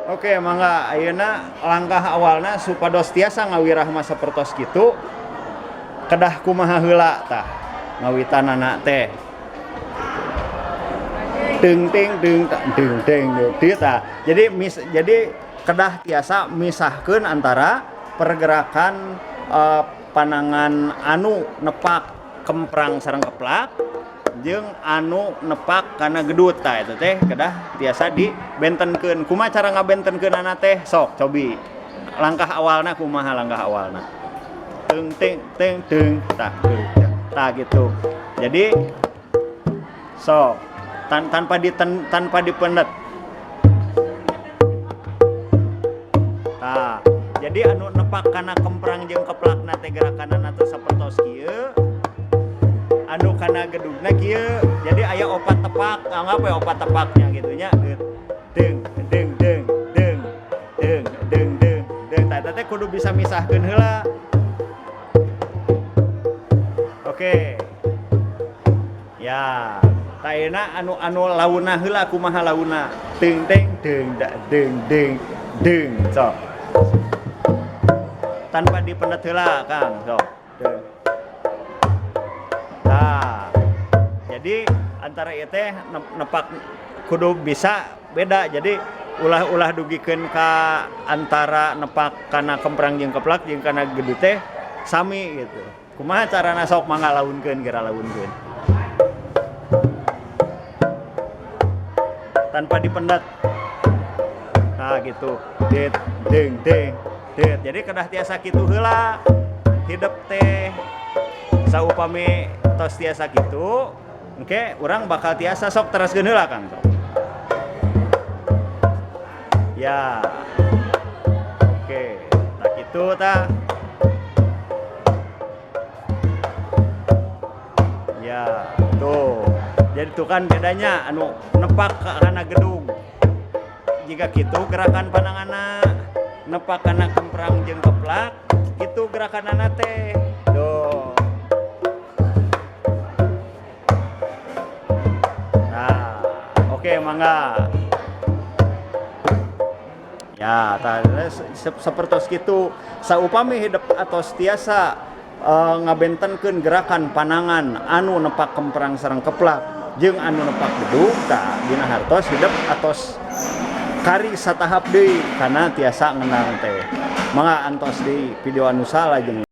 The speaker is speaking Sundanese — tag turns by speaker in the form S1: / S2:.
S1: Oke, mangga ayeuna langkah awalna supados tiasa ngawirah mah sapertos kitu kedah kumaha heula tah ngawitanana teh. Deng deng deng ta deng deng deng tah. Jadi jadi kedah tiasa misahkeun antara pergerakan panangan anu nepak kemprang sareng keplak jeung anu nepak kana gedut tah eta teh kedah tiasa dibentenkeun. Kumaha cara ngabentenkeunana teh? Sok cobi. Langkah awalna kumaha langkah awalna? Teng teng teng teng tah teng tah gitu. Jadi sok tanpa dipendet. Tah, jadi anu nepak kana kemprang jeung keplakna teh gerakanana teh sapertos kieu. Anu kana gedugna kieu. Jadi aya opat tepak, anggap we opat tepaknya gitu nya. Deng deng deng deng deng deng deng deng. Tah eta teh kudu bisa misahkeun heula. Oke. Ya, tah ayeuna anu launa heula kumaha launa? Deng deng deng da deng deng deng. Sok. Tanpa dipendet heula, Kang. Sok. Deng. Nah, jadi antara ieu teh nepak kudu bisa beda. Jadi ulah-ulah dugikeun ka antara nepak kana kemprang jeung keplak jeung kana gedut teh sami gitu. Kumaha carana sok mangga launkeun kira launkeun. Tanpa dipendet. Nah gitu. Det deng deng det. Jadi kedah tiasa kitu heula hidep teh. Saupami tos tiasa kitu, engke urang bakal tiasa sok teraskeun heula Kang sok. Ya. Oke, tah kitu tah. Ya, tuh. Jadi tuh kan bedanya anu nepak kana gedung. Jika kitu gerakan pananganna, nepak kana kemprang jeung keplak, kitu gerakanana teh. Tuh. Nah, oke mangga. Ya, tah sapertos kitu saupami hidep atos tiasa ngabentenkeun gerakan panangan anu nepak kemprang sareng keplak jeung anu nepak gedung tah dina hartos hidep atos kari satahap deui kana tiasa ngenang teh. Mangga antos deui video anu salajengna.